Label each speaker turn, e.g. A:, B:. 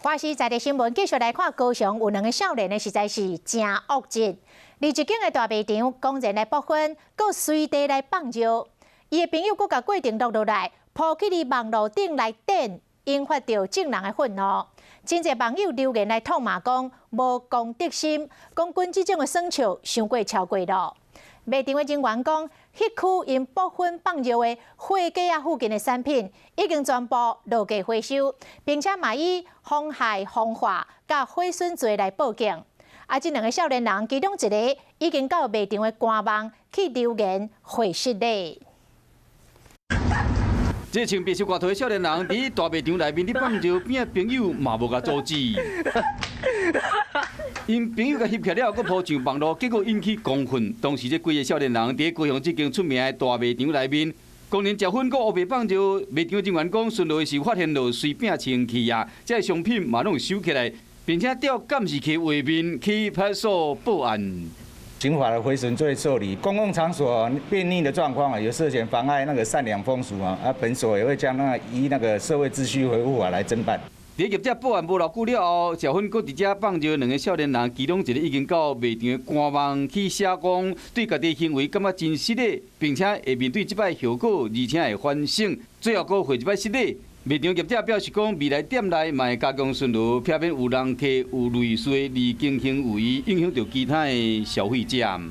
A: 華視在地新聞繼續來看高雄有兩个少年呢，實在是誠惡質。佇一間的大賣場，公然來爆薰，閣隨地來放尿。伊的朋友閣共過程錄落來，鋪去佇網路頂來電，引發著眾人的憤怒。真濟網友留言來痛罵講無公德心，講阮這種的耍笑傷過超過囉。賣場的人員講，彼區𪜶爆薰放尿的貨架仔附近的產品已經全部落架回收，並且嘛以妨害風化佮毀損罪來報警。啊，這兩个少年人其中一个已經到賣場的官網去留言回失禮。
B: 這穿白色外套的少年人佇大賣場內面咧放尿，邊仔朋友嘛無共阻止。𪜶朋友共翕起了後，閣鋪上網路，結果引起公憤。當時這幾个少年人佇高雄這間出名的大賣場內面，公然食薰閣烏白放尿。賣場人員講，巡邏時發現著隨便清氣啊，這个商品嘛攏收起來，並且調監視器畫面去派出所報案。
C: 刑法的毀損罪受理，公共場所便溺的狀況啊，有涉嫌妨礙那個善良風俗啊，啊，本所也會將那個依那個社會秩序維護法來偵辦。
B: 佇業者報案無偌久了後，食薰閣佇遮放尿兩个少年人，其中一个已經到賣場的官網去寫講，對家己行為感覺真失禮，並且會面對這擺後果，而且會反省，最後閣回一擺失禮。賣場業者表示講，未來店內嘛會加強巡邏，避免有人客有類似的離經行為，影響著其他的消費者。